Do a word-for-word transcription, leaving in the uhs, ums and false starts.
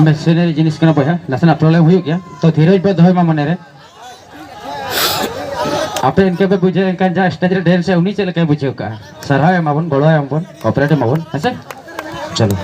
Machinery ᱡᱤᱱᱤᱥ ᱠᱟᱱᱟ ᱵᱚᱭᱦᱟ, ᱱᱟᱥᱮᱱᱟᱜ ᱯᱨᱚᱵᱞᱮᱢ ᱦᱩᱭᱩᱜ ᱜᱮᱭᱟ, ᱛᱚ ᱫᱷᱤᱨᱮᱡᱽ ᱵᱚ ᱫᱚᱦᱚᱭ ᱢᱟ ᱢᱚᱱᱮ ᱨᱮ᱾ ᱟᱯᱮ ᱤᱱᱠᱟᱹ ᱯᱮ ᱵᱩᱡᱷᱟᱹᱣ ᱮᱱᱠᱷᱟᱱ ᱡᱟᱦᱟᱸ ᱥᱴᱮᱡ ᱨᱮ ᱰᱮᱱᱥ ᱮ ᱩᱱᱤ ᱪᱮᱫ ᱞᱮᱠᱟᱭ ᱵᱩᱡᱷᱟᱹᱣ ᱠᱟᱜᱼᱟ? ᱥᱟᱨᱦᱟᱣ ᱮᱢᱟᱵᱚᱱ, ᱜᱚᱲᱚ ᱮᱢᱟᱵᱚᱱ, ᱠᱚᱯᱨᱮᱴ ᱮᱢᱟᱵᱚᱱ, ᱦᱮᱸᱥᱮ? ᱪᱚᱞᱚ᱾